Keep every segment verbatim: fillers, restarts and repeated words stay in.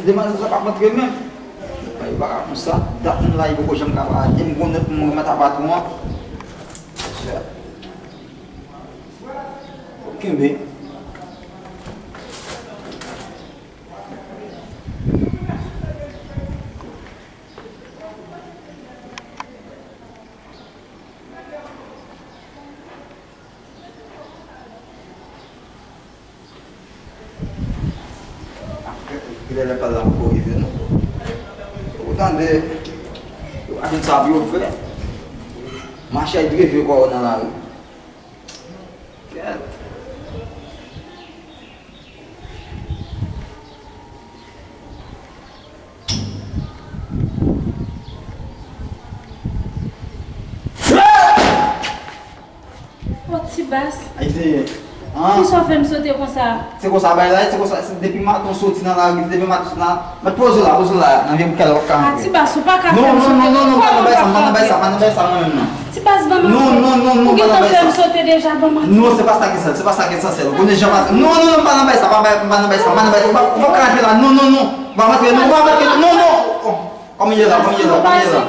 Demann sa pa montre menm. Ay, pa konsa. Dat moun la, li poko janm ka pale. M konnen pou mwen, mwen ta patwon an. Kenbe. Genlè lè pa la poko rive non. Ou tande, yo pa konn sa pou yo fè. Mache ay dreve kò yo nan lari. Kèt. Oh, Ti Bas. Ayisyen. Poukisa w fè m sote konsa? Se konsa bagay la ye, se konsa, se depi maten w soti nan lari, depi maten w soti nan, mèt poze w la, poze w la, nan vye boukal w ap ka antre. Ah, Ti Bas, ou pa ka fè m sote. Non, non, non, non, non, pa nan bay sa, pa nan bay sa, pa nan bay sa, pa nan bay sa, pa nan bay sa, mwen menm non. Ti Bas, ban m antre. Non, non, non, non, ou gentan fè m sote deja, ban m antre. Non, se pa sa k esansyèl, se pa sa k esansyèl. Ou konnen jan pa, non, non, non, pa nan bay sa, pa bay, pa nan bay sa, pa nan bay sa, ou pa, ou pa ka antre la, non, non, non, ou pa antre, non, ou pa antre, non, non. Kòman ye la, kòman ye la, kòman ye la?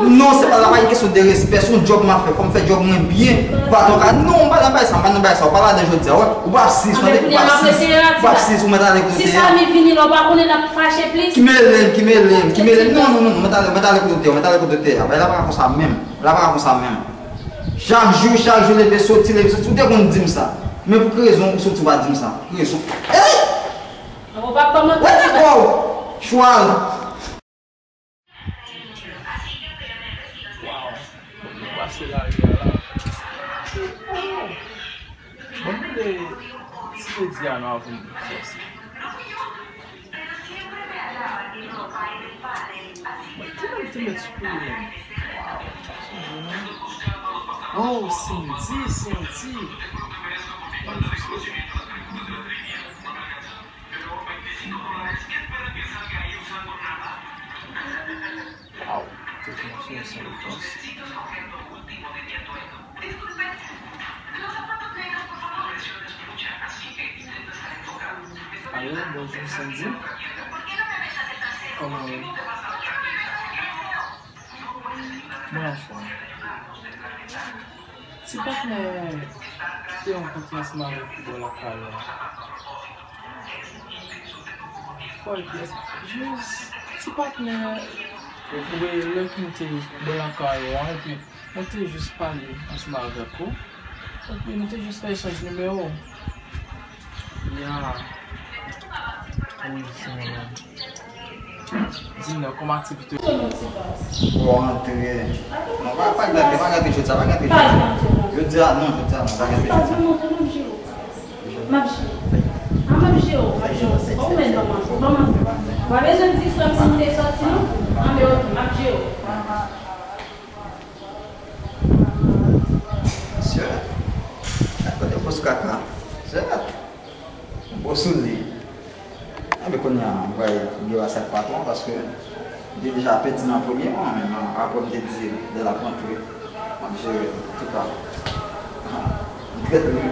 Non, se pa la, pa gen kesyon de respè, se yon djòb m ap fè, fò m fè djòb mwen byen. Ou pa tande, non, m pa nan bay sa, m pa nan bay sa, ou pa ladan jodi a, wè. Ou p ap sis, tande, ou p ap sis, ou p ap sis, ou mèt ale kote w te ye a. Si Samy vini la, ou pa konnen n ap fache plis? Ki mele m, ki mele m, ki mele m. Non, non, non, non, mèt ale, mèt ale kote w te ye, mèt ale kote w te ye a. Bagay la pa ka konsa menm, la pa ka konsa menm. Chak jou, chak jou, leve soti, leve soti, ou te konn di m sa. Men pou ki rezon ou soti ou pa di m sa? Pou ki rezon? Ey! Wè nan kò w, chwal. Waw, mwen pase lari a la. Bon, mwen de, si te di a nou avè m fòse. Mwen te mèt, te mèt sou pye m. Waw, sa se bon non. Oh, Cindy, Cindy. Waw, te fè yon sou yon sèl pòs. Alo, bonjou, Sandy. Kòman w ye? Mwen anfòm. Ti patnè te rankontre ansanm avèk ou bò lakay ou a. Pòl pyès. Jis, ti patnè, ou konnen lè ke m te bò lakay ou a, epi nou te jis pale ansanm avèk ou. Epi nou te jis fè echanj nimewo. Ya. Wi, se mwen menm. Di non, kòman aktivite yo? Ou antre. Non, pa, pa gate, pa gate jodi a, pa gate jodi a. Jodi a, non, jodi a, non, pa gate jodi a. M ap jere. A, m ap jere w, m ap jere w. Se pa w mèt ban m antre, ban m antre. Ou pa bezwen di frè m si m te sòti, non? Anben, oke, m ap jere w. Sè, kote pòs kaka? Sè, bon souli. Anben, kounye a, m pral gen yon asyèt patwon, paske m te deja pèdi nan premye an, men apre m te di, lè l ap rantre, m ap jere, antouka. M trèt li.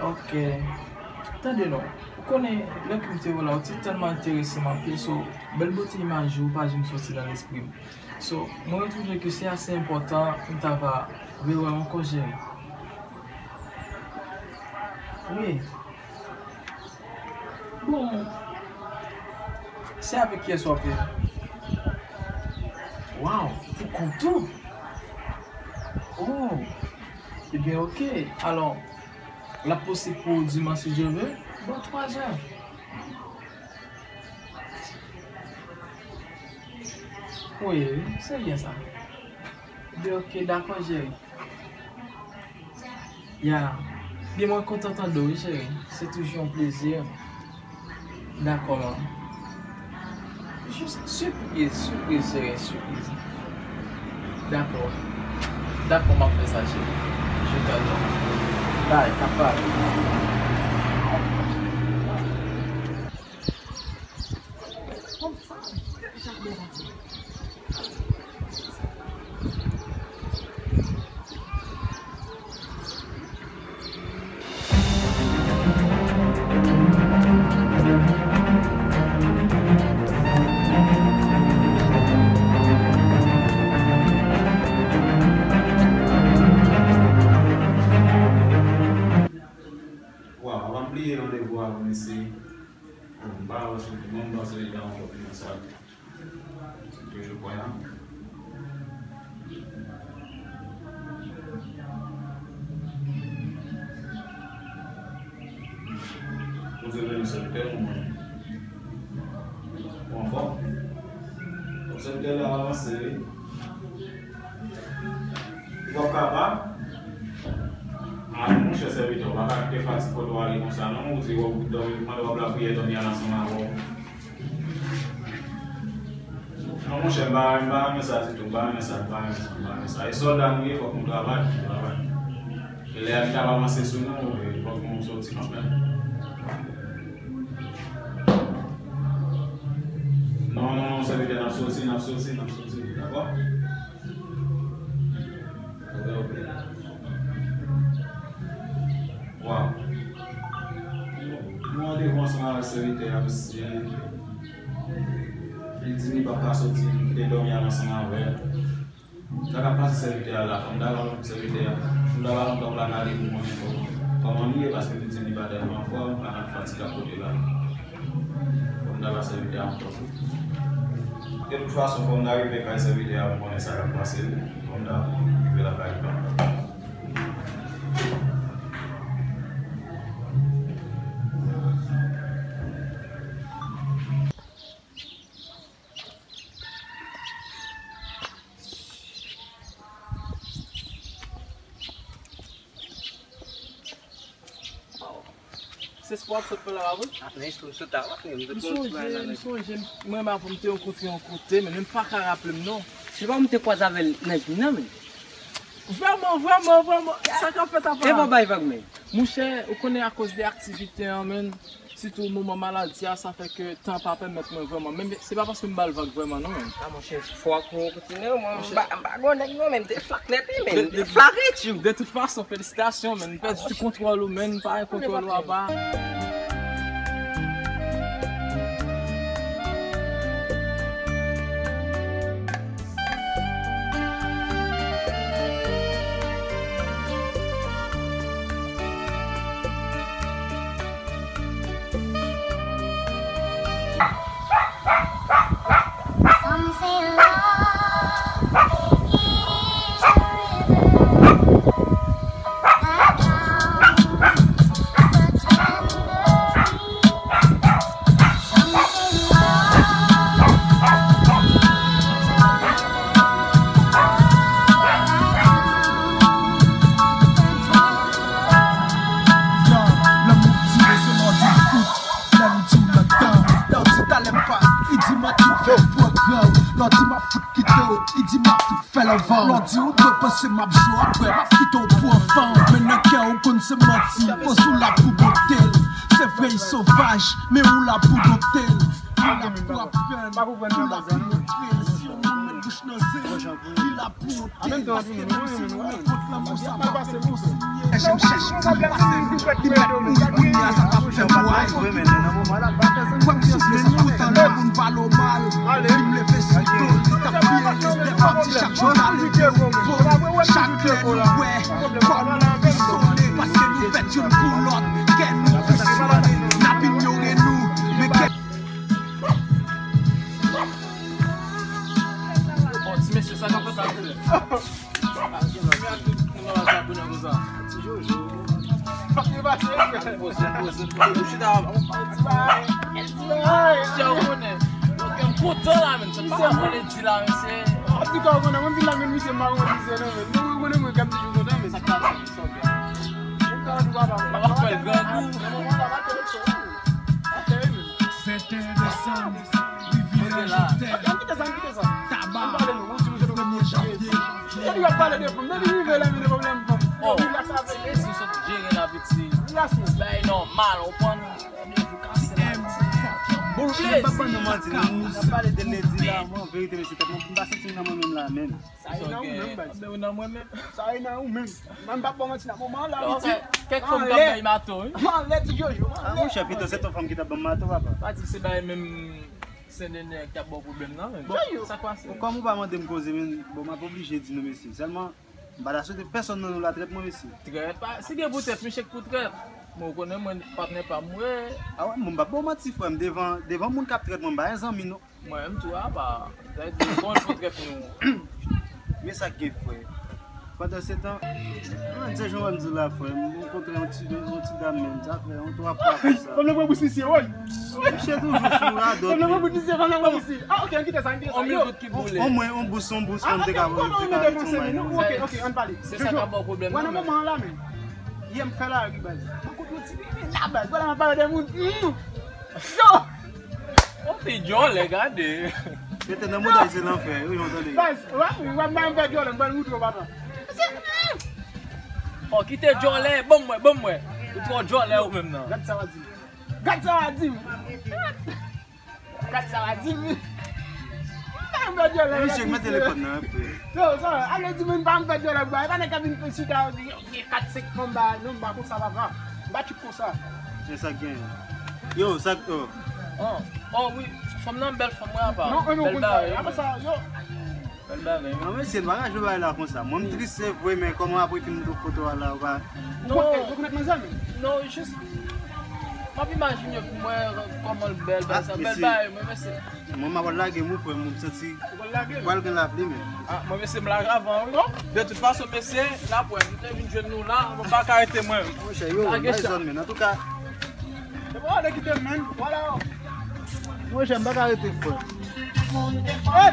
Ok. Tande non. Ou konnen, lè ke m te wè w la, ou te tèlman enterese m anpil, so, bèl bote imaj ou pa janm sòti nan lespri m. So, mwen retwouve ke se ase enpòtan pou m ta va rewè w ankò, cheri. Wi. Bon, se avèk kiyès w ap viv? Waw, pou kont ou? Oh, ebyen, oke. Alò, l ap posib pou w dimanch si Dye vle? Bò twa zè. Wi, wi, se byen sa. Ebyen, ok, dakò, cheri. Ya. Byen, mwen kontan tande w, wi, cheri. Se toujou yon plezi. Dakò, man. Jis sipriz, sipriz, cheri, sipriz. Dakò. Dakò, m ap fè sa, cheri. Je t'adore. Bye, papa. Waw, pa bliye randevou a pou mesye. Bon, m pa wè sou moun nan se li ankò pi nan sa. Se toujou kwayan. Poze veni sèvitè pou mwen. Ou anfòm? Sèvitè la avanse, wi. Ou p ap kapab? A, monchè sèvitè, ou pa ka kite fatig pote w ale konsa, non. Ou di w ap dòmi, ou mande w ap lapriyè dòmi al ansanm avè w. Non, monchè, m pa, m pa renmen sa ditou, m pa renmen sa, m pa renmen sa, m pa renmen sa. E sòlda nou ye, fòk nou travay, nou travay. E lè a li t ap avanse sou nou, e fòk nou soti kanmenm. Non, non, non, sèvitè, n ap soti, n ap soti, n ap soti, dakò? Ok, ok. Waw. Nou randevou ansanm avèk sèvitè a, mesye. Li di li p ap ka soti, li kite dòmi al ansanm avè l. Sa k ap pase sèvitè a la, fò m ta ba sèvitè a, fò m ta ba l yon tan pou l al gade pou konnen kò-, kòman li ye, paske li di li pa tèlman anfòm, pa nan fatig ap pote la. Fò m ta ba sèvitè a yon tan. De tout fason, fò m ta rive kay sèvitè a pou konnen sa k ap pase, fò m ta rive lakay li. Se spò w ap sot fè la, pa vre? Ah, men espri m sot la, w ap men m te konn ti bagay la, men. M sonje, m sonje, mwen menm avan m te rankontre yon kote, men m pa ka raple m non. Se pa ou m te kwaze avè l nan vi m nan, men. Vrèman, vrèman, vrèman, sa k ap fèt apa? E pa bay vag, men. Monchè, ou konnen akoz de aktivite an, men. Sitou moman maladi a, sa fè ke tan pa pèmèt mwen vrèman. Men se pa paske m ba l vag vrèman non, men. Ah, monchè, fò ak nou kontinye, mwen, m pa, m pa gwo nèg non, men m te flak nèt, wi, men m te flak wi, tjou. De tout fason, felisitasyon, men. M pèdi kontwòl ou, men. M pa gen kontwòl ou apa. Yo, lè m di w se mòdi m fout, lè m di w nan tan. Lè w di talè m pa, li di manti w fè pwogram. Lè w di m ap fout kite w, li di m ap fout fè l anvan w. Lè w di ou dwe panse m ap jwe w apre, m ap kite w pou anfan w. Men nan kè w konn se manti, poz ou la pou monte l. Se vre, li sovaj, men ou la pou donte l. Li la pou aprann, ou la pou montre l. Si yon moun met bouch nan zen, li la pou ôte l. Paske menm si nou nan kont lanmou, sa pa fè konsinye. Chèche m chèche pou l pase m, li mèt mouri kounye a, sa pa fè m wè. Kwè m soufle sou tan lè moun pale w mal. Li m leve sou do l, li t ap pi enrès dèfwa m di chak jou m ale de repo. Chak lè nou wè kò nou pi sone, paske nou fèt youn pou lòt, kè nou pi sone, n ap inyore nou, men kè Bon, ti mesye, sa k ap fèt la, mesye? Kounya tout moun nan la sa bonè konsa. Ti Jojo. Sa k pase, frè? Poze, poze, poze. Nou chita, on, on ti bagay. Ti bagay. Ti a ou konnen. Yo, kè m kontan la, menm. Se pa sa mwen di la, mesye. An tou ka, ou konnen, mwen vin la, menm misye, m pa konn misye, non, menm. Mwen, mwen, mwen, mwen, gade, toujou kontan, men sa k pase, sa k pase. Mwen ka di, papa, papa, fè grangou. Nan moman la, pa tèl, pa tèl, menm. Sèt è desanm, rivyè Jotèl, Taba, premye janvye. E li ap pale de fanm, depi rive la, men de pwoblèm fanm. Oh, relax avèk li. Se sot jere la, piti. Relax, menm. Bay nòmal, ou konn. Boule. M pa ban nou manti, non. N ap pale de ledi la, mwen, verite, mesye, tèt mwen, m pa santi m nan mwen menm la, menm. Sa e nan ou menm, baz. Sa e nan ou menm. Mwen, m pa ban manti nan moman la, piti. Kèk fanm k ap bay mato, wi. Anlè, ti Jojo, anlè. Ah, monchè, pito, se ton fanm ki t ap ban mato, papa. Pa di se bay menm Sen Denis ki t ap ba w pwoblèm, non, menm. Sa k pase? Kòm ou pa mande m koze, men, bon, m ap oblije di nou, mesye. Sèlman, m pa ta swete pèsonn nan nou la trèt mwen, mesye. Trèt? Pa, si gen pou trèt, m chèk pou trèt. Mwen, ou konnen mwen, patnè pa m, wi. Ah wè, mwen, m pa ba w manti, frè m, devan, devan moun k ap trèt mwen, m pa gen zanmi, non. Mwen menm tou, apa, sa vle di, bon, pou trèt nou. Men sa k gen, frè. Pandan se tan, mwen, se jan w wè m di w la, frè, m rankontre yon ti, yon ti dam menm, sa fè yon twa fwa konsa. Fanm nan pran bous misye, wi. Misye toujou sou radòt. Fanm nan pran bous misye, fanm nan pran bous misye. Ah, ok, ann kite sa, ann kite sa. Yo. On mil goud ki boule. Omwen, on bous, on bous, fanm te ka, te ka di yon bagay. Ok, ok, ann pale. Se sa k ap ba w pwoblèm nan, men. Wè nan moman an la, men. Yè m fè lari, baz. Mwen kote yon ti bebe la, baz. Vwala, m ap pale de moun. Mm. Yo! On ti djòlè, gade. Mete nan mouda se lanfè, wi, ou tande. Baz, wè, wè, m pa fè djòlè, m pral moutre w, papa. Se, mm. Oh, kite djòlè, ban m wè, ban m wè. Ou twò djòlè ou menm nan. Gad sa w a di. Gad sa w a di. Gad sa w a di, wi. M pa fè djòlè. Misye, men telefòn nan, frè. Yo, sa, ale di moun pa m fè djòlè, bwa. E pa nèg k ap vin chita, yo, gen kat, senk fanm ba, non, m pa konsa, papa. M pa tchip konsa. Se sa k gen. Yo, sa k, oh. Oh, oh, wi. Fanm nan bèl fanm, wi, apa. Non, non, bèl bagay, apa sa, yo. Bèl bagay. Non, mesye, n pa ka jwe bagay la konsa. Mwen, m tris, se vre, men kòman apre fin pran foto a la, ou pa. Non. Ou konn, ou konn manzè, men? Non, jis, m ap imajine pou mwen kòman l bèl, bèl sa, bèl bagay, mwen, mesye. Mwen, m ap lage m, frè m, m santi pral gen lapli, men. Ah, mwen, mesye, m lage avan, wi. De tout fason, mesye, n ap wè, m te vin jwenn nou la, mwen pa ka rete, mwen. Monchè, yo, m bay zòn, men. Antouka, se pa w ale kite m, men. Vwala. Monchè, m pa ka rete, frè. Hey!